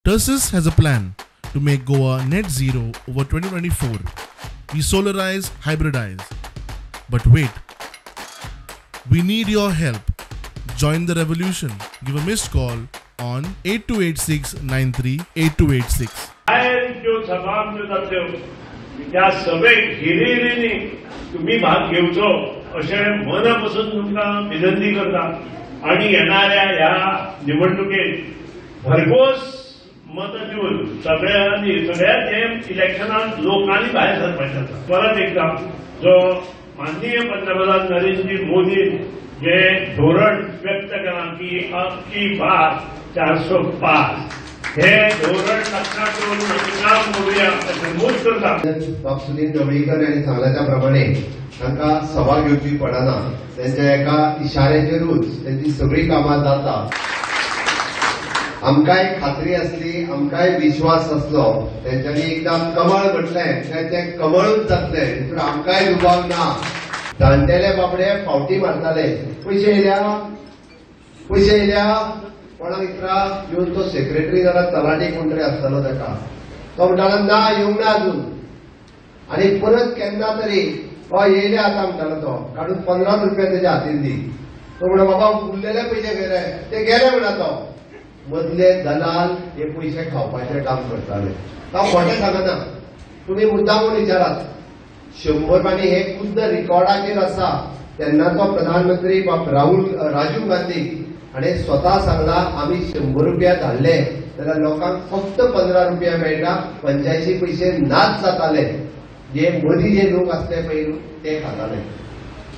Tersus has a plan to make Goa net zero over 2024. We solarize, hybridize. But wait, we need your help. Join the revolution. Give a missed call on 8286 938286. ज्यो सभा आमच्यो जातल्यो त्या सभेक हिरिहिरींनी तुमी भाग घेवचो अशें मना पसून तुमकां विनंती करता आनी येणाऱ्या ह्या निवडणुकेत भरघोस मतां दिवन सगळ्यांनी सगळ्यात हे इलेक्शनाक लोकांनी भायर सरपाचें आसा. परत एकदां जो माननीय पंतप्रधान नरेंद्र मोदी जे धोरण व्यक्त केलां की अब की बार 400 पार हे धोरण लक्षात दवरून आमी काम करुया अशें नमूद करता. बाब सुनील ढवळीकर यांनी सांगला त्या प्रमाणे तांकां सभा घेवची पडना, त्यांच्या एका इशाऱ्याचेरूच त्यांची सगळी कामां जाता. आमकांय खात्री आसली, आमकांय विश्वास आसलो तेंच्यांनी एकदां कमळ म्हटलें काय तें कमळूच जातलें, हितून आमकांय दुबाव ना. जाणटेले बाबडे फावटी मारताले, पयशे येयल्या पयशे येयल्या कोणाक इतरा येवन तो सेक्रेटरी जाल्यार तलाठी कोण तरी आसतालो ताका, तो म्हणटालो ना येवंक ना अजून, आनी परत केन्ना तरी हय येयले आतां म्हणटालो तो, काडून 15 रुपया तेज्या हातीन दी. तो म्हणटा बाबा उरलेले पयशे गेले ते गेले म्हणटा तो. मदले दलाल हे पयशे खावपाचें काम करताले. हांव खोटें सांगना, तुमी मुद्दाम म्हणून विचारात. 100 आनी हे खुद्द रिकॉर्डाचेर आसा. तेन्नाचो प्रधानमंत्री बाब राजीव गांधी हाणें स्वता सांगला आमी 100 रुपया धाडले जाल्यार लोकांक फक्त 15 रुपया मेळटा, 85 पयशे नाच जाताले. जे मदीं जे लोक आसले पळय ते खाताले.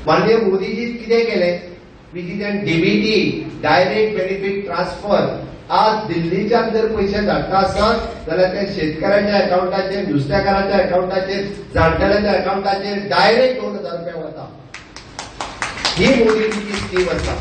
माननीय मोदीजी कितें केलें, which is an DBT direct benefit transfer. आज दिल्लीच्यान जर पयशे धाडटा आसत जाल्यार ते शेतकऱ्यांच्या अकाउंटाचेर, नुस्तेकाराच्या अकाउंटाचेर, जाणटेल्यांच्या अकाउंटाचेर डायरेक्ट 2000 रुपया वता. ही मोदीजीची स्कीम आसा.